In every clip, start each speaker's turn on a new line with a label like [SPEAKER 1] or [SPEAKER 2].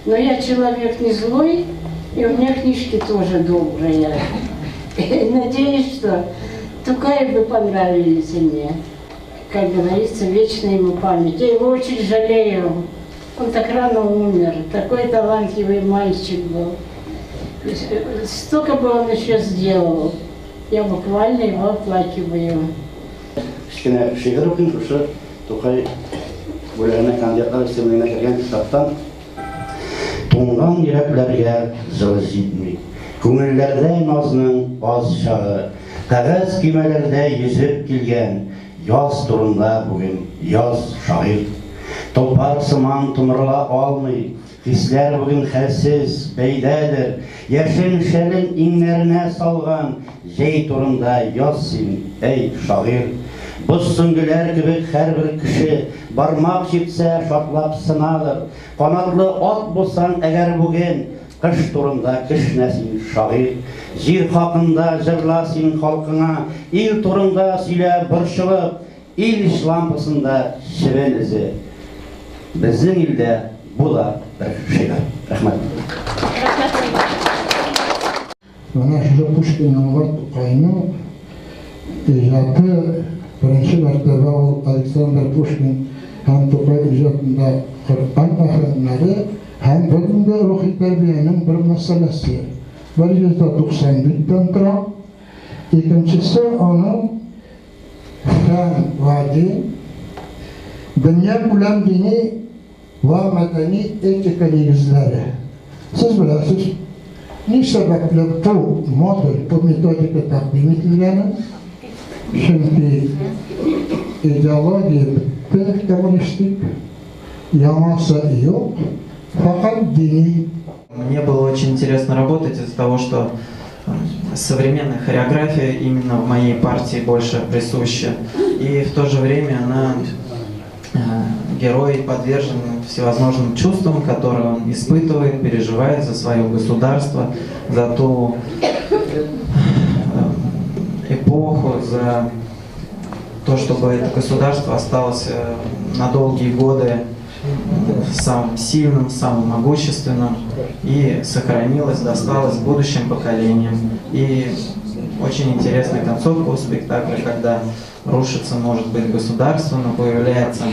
[SPEAKER 1] Но я человек не злой, и у меня книжки тоже добрые. Надеюсь, что Тукаю бы понравились мне. Как говорится, вечная ему память. Я его очень жалею. Он так рано умер. Такой талантливый мальчик был. Столько бы он еще сделал. Я буквально его оплакиваю.
[SPEAKER 2] Кечкенә шигырь укыйм шушы Тукай бүләгенә кандидатлар исемлегенә кергән китаптан. Туңган йөрәкләргә җылы җитми. Күңелләрдә назның аз чагы. Кәгазь көймәләрдә йөзеп килгән яз турында бүген яз, шагыйрь. Тулпар сыман томырыла алмый. Хисләр бүген хәлсез, бәйдәдер. Яшен шәлен иңнәренә салган җәй турында яз син, әй, шагыйрь. Боз сөңгеләр кебек һәрбер кеше бармак чиртсә, шартлап сынадыр. Канатлы ат булсаң әгәр бүген, кыш турында кешнә син, шагыйрь. Җир хакында җырла син халкыңа, ил турында сөйлә борчылып. Ильич лампасында чебен эзе. Безнең илдә бу да бер шигырь. Рәхмәт.
[SPEAKER 3] Рәхмәт сезгә.
[SPEAKER 4] Менә шушы Пушкинның ва Тукайның иҗаты беренче мәртәбә ул Александр Пушкин һәм Тукай иҗатында Коръән әһәңнәре һәм бүгенге рухи тәрбиянең бер мәсьәләсе. 190 биттән тора. Икенчесе аның Фән вә дин, дөньякүләм дини вә мәдәни этика нигезләре. Сез беләсез, ни сәбәпле бу модуль, бу методика тәкъдим ителгәнен, чөнки идеология бетте коммунистик, яңасы юк, фәкать дини.
[SPEAKER 5] Мне было очень интересно работать из-за того, что современная хореография именно в моей партии больше присуща. И в то же время она герой подвержен всевозможным чувствам, которые он испытывает, переживает за свое государство, за ту эпоху, за то, чтобы это государство осталось на долгие годы самым сильным, самым могущественным и сохранилось, досталось будущим поколениям. И очень интересная концовка у спектакля, когда рушится, может быть, государство, но появляются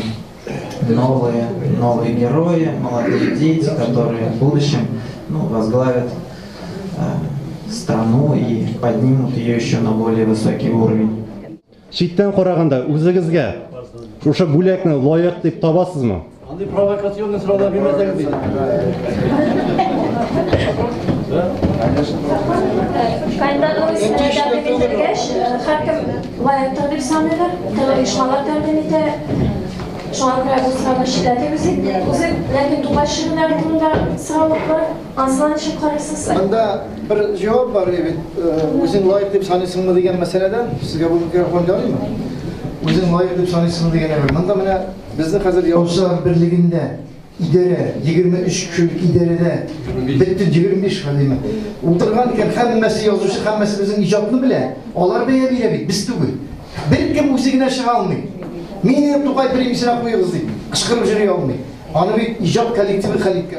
[SPEAKER 5] новые, новые герои, молодые дети, которые в будущем, ну, возглавят страну и поднимут ее еще на более высокий уровень.
[SPEAKER 6] Читтән караганда үзегезгә шушы бүләкне лаек дип табасызмы?
[SPEAKER 2] Андый провокационный сораулар бирмәсәгез бит.
[SPEAKER 3] Календарьның тәкъдим ителгәч, һәркем лаектыр дип саныйдыр, төрле оешмалар тәкъдим итә. Шуңа күрә бу сорауны читләтик үзек. Үзек, ләкин Тукай шигырьләре турында сораулык бар. Ансына ничек карыйсыз?
[SPEAKER 7] Монда бер җавап бар бит, үзең лаек дип саныйсыңмы дигән мәсьәләдән. Сезгә бу микрофон ярыймы? Үзең лаек дип саныйсыңмы дигән әйбер. Монда менә безнең хәзер Язучылар берлегендә идарә, 23 кешелек идарәдә бетте 25 хәлиме. Утырган икән, һәммәсе язучы, һәммәсе безнең иҗатны белә. Алар бәя бирә бит, без түгел. Беркем үзе генә чыга алмый. Мине Тукай премиясенә куегыз дип кычкырып йөри алмый. Аны бит иҗат коллективы хәл иткән.